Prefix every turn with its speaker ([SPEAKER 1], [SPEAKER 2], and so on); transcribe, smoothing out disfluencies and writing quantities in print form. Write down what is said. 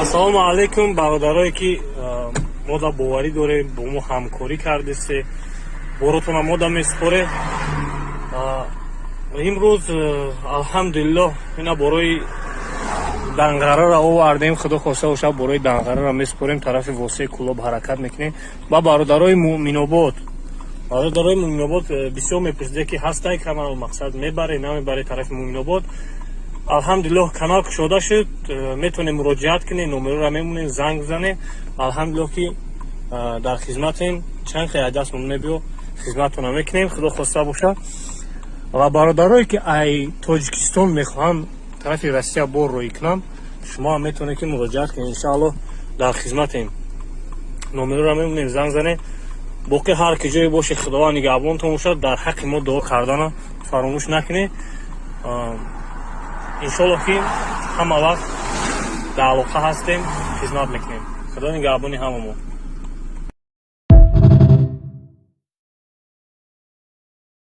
[SPEAKER 1] Ассалому алайкум, бародарое ки мо да боварӣ дорем, бо мо ҳамкорӣ кардесе, боротона мо да месупоре. Имрӯз, алҳамдулиллоҳ, ина борои Данғараро овардем. Худо хоста бошад, борои Данғараро месупорем, тарафи Восеи Кӯлоб ҳаракат мекунем. Ва бародарои Муъминобод, бародарои Муъминобод бисёр мепурсиде, ки ҳастай канал, мақсад, мебаре, намебаре тарафи Муъминобод. Алҳамдулиллоҳ, канал кушода шуд, метавонем муроҷиат кунем, номероро мемонем, занг бизанем. Алҳамдулиллоҳ, ки дар хизматем, чанд хел дастмон мебиё, хизматона мекунем, худо хоста бошад. Ва бародарое ки ай Тоҷикистон мехоҳанд тарафи Россия бор роҳӣ кунанд, шумо ҳам метавонед ки муроҷиат кунед. Иншааллоҳ, дар хизматем, номероро мемонем, занг занем. Боқӣ ҳар ки ҷое боше, Худованд нигаҳбонтон бошад. Дар ҳаққи мо дуо кардана фаромӯш накунед. Иншоаллоҳ, ки ҳама вақт дар алоқа ҳастем, хизмат мекунем. Худо нигаҳбони ҳама мо.